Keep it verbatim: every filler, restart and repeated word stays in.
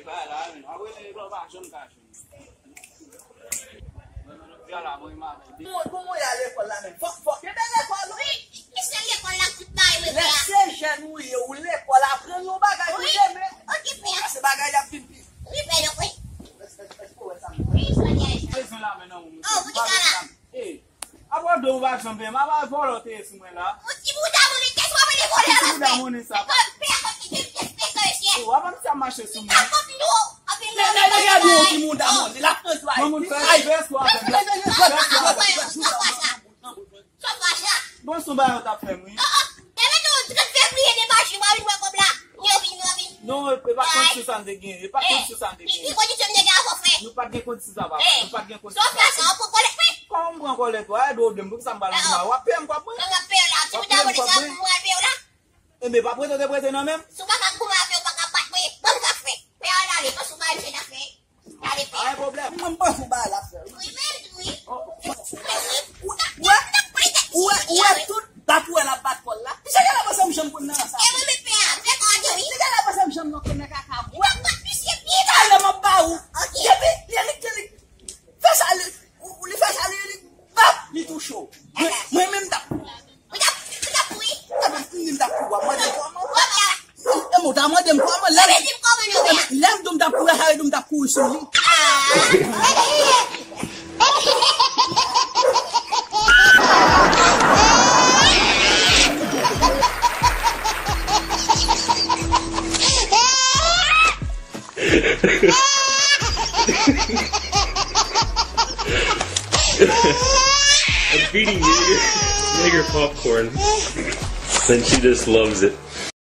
Bay la, men. Apre, nèg la pa janm ka jwenn. Jodi a la, mwen, m avè de. Bon, bon, mwen al lekòl la, men. Fòk, fòk. Kenbe lekòl, wi. Ki sèl lekòl la tout bagay mwen fè a? Lè se jèn ou ye, ou lekòl, aprann yon bagay pou demen. Okipe a. Paske bagay y ap vin pi. Wi, pè, donk, wi. Èske, èske, èske w wè sa m di? Wi, jodi a. Bezwen la, men, non, mwen. Oh, poukisa la? Ey, apre de ou pa janm peye, m ap al vòlò te ye sou mwen la. Ou ti bouda moun, kès w ap rele vòlò la? Ti bouda moun sa. Pè, pè, pè, pè, pè, pè, pè. Ou ap ann sa mache sou mwen. Nèg la gade yon ti mouda moun, l ap pran sou Ayiti. Bon, moun fè vès ou avè m. Vès ou avè m. Bon, sou bagay ou t ap fè m, wi. Demen nou trant fevriye depache, w a vin wè kòb la. Yo vin, yo vin. Non, e pa kondisyon sa n te gen. E pa kondisyon sa n te gen. Ki kondisyon m te gen avè w, frè? Nou pa t gen kondisyon sa, papa. Nou pa t gen kondisyon sa. Sa w fè sa, w pran kòlèt mwen? Kòman m pran kòlèt ou? A, e dwe w de m. Poukisa m pral vin la? W ap peye m kòb mwen? Mwen ap peye w la. Si m ta vòlè sa, mwen al peye w la. Enben, pa prete te prete non menm. Si w pa ka goumen avè yo, w pa ka bat mwen. Ban m sa fè. Pè a ale, panse w pa al fè zafè. Ale, pè. Pa gen pwoblèm. Mwen, m panse w pa al ap fè. Wi, menm tou, wi. Ou wè, ou wè, ou wè tout bat ou wè l ap bat kò l la. Misye genlè panse m janm konn nan sa. E mwen menm pè a, fè kò a jan, wi. Misye genlè panse m janm nan konn nan kaka bwè. Ou ap bat misye pye. Talè m ap ba ou. Ok. Depi, li, li, li, li fè sa, li, ou, li fè sa, li, li, bap, li tou cho. Mwen, mwen menm m t ap Ou t ap, ou t ap kouri? Ou t ap di m t ap kouri, w ap mande m kòman? W ap la. E mwen, w ta mande m kòman? Lè m, lè m di w m t ap kouri, sa vle di w m t ap kouri sou li. Ah. I'm feeding Jaeger, Jaeger popcorn. And she just loves it.